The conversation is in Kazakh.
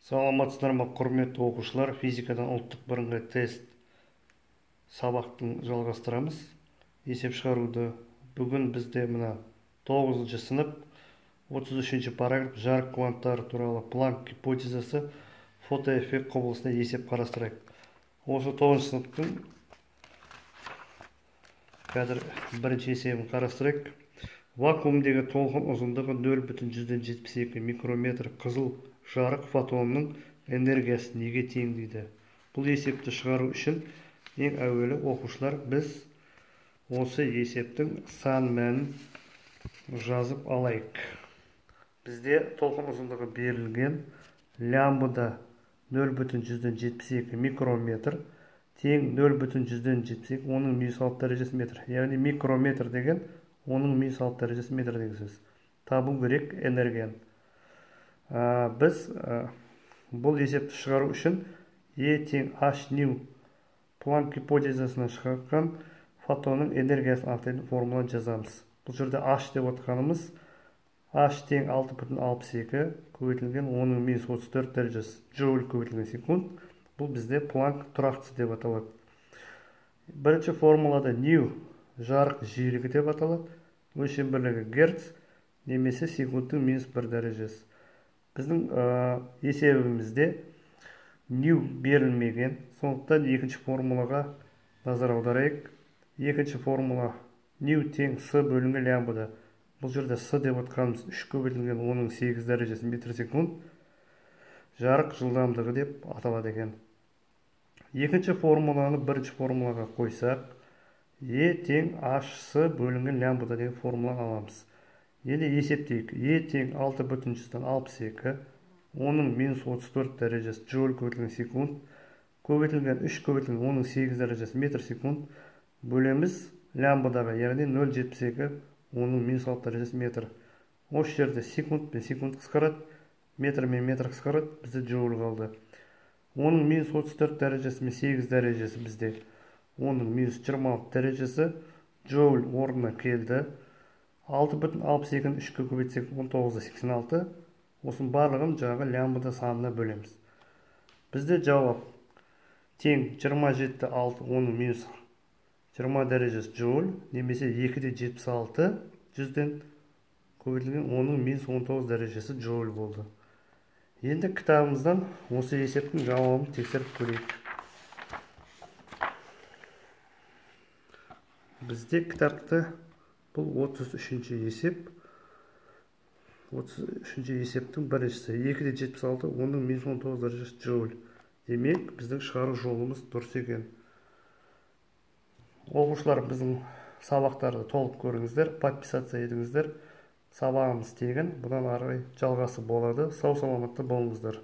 Саламатсыздар ма, құрметті оқушылар! Физикадан ұлттық бірыңғай тест сабақтың жалғастырамыз. Есеп шығаруды бүгін бізде мына 9 сынып 33 параграф жарық кванттары туралы Планк гипотезасы фотоэффект құбылысына есеп қарастырайық. Осы 9 сыныптың қазір бірінші есебін қарастырайық. Вакуумдегі толқын ұзындығы 0,72 микрометр қызыл жарық фотонының энергиясы неге тең дейді. Бұл есепті шығару үшін ең әуелі оқушылар біз осы есептің сан мәнін жазып алайық. Бізде толқын ұзындығы берілген лямбда 0,72 микрометр тең 0,72 оның минус 6 дәрежесі метр. Яғни микрометр деген оның минус 6 дәрежесі метр деген сөз. Табу керек энергияны. Біз бұл есепті шығару үшін E тең H ню Планк гипотезасынан шығарған фотонның энергиясын анықтайтын формуланы жазамыз. Бұл жерде H деп отқанымыз H тең 6,62 көбейтілген оның минус 34 дәрежесі джоуль көбейтілген секунд. Бұл бізде Планк тұрақтысы деп аталады. Бірінші формулада ню жарық жиілігі деп аталады. Өлшем бірлігі герц немесе секундтың минус 1 дәрежесі. Біздің есебімізде ню берілмеген, сондықтан екінші формулаға назар аударайық. Екінші формула ню тең с бөлінген лямбда. Бұл жерде с деп отқанымыз 3 көбейтілген оның 8 дәрежесі метр секунд жарық жылдамдығы деп аталады екен. Екінші формуланы бірінші формулаға қойсақ, Е тең H с бөлінген лямбда деген формуланы аламыз. Енді есептейік. Е тең 6,62 оның минус 34 дәрежесі джоуль көбейтілген секунд көбейтілген 3 көбейтілген оның 8 дәрежесі метр секунд бөлеміз лямбдаға, яғни 0,72 оның минус 6 дәрежесі метр. Осы жерде секунд пен секунд қысқарады, метр мен метр қысқарады, бізде джоуль қалды. Оның минус 34 дәрежесі мен 8 дәрежесі бізде оның минус 26 дәрежесі джоуль орнына келді. 6,62-ні 3-ке көбейтсек 19,86. Осының барлығын жаңағы лямбда санына бөлеміз. Бізде жауап тең 27,6 оның минус 20 дәрежесі джоуль немесе 2,76 жүзден көбейтілген оның минус 19 дәрежесі джоуль болды. Енді кітабымыздан осы есептің жауабын тексеріп көрейік. Бізде кітапты бұл 33-ші есеп. 33-ші есептің біріншісі 2,76 оның минус 19 дәрежесі джоуль. Демек, біздің шығару жолымыз дұрыс екен. Оқушылар, біздің сабақтарды толық көріңіздер, подписаться етіңіздер. Сабағымыз тегін, бұдан ары жалғасы болады. Сау саламатты болыңыздар.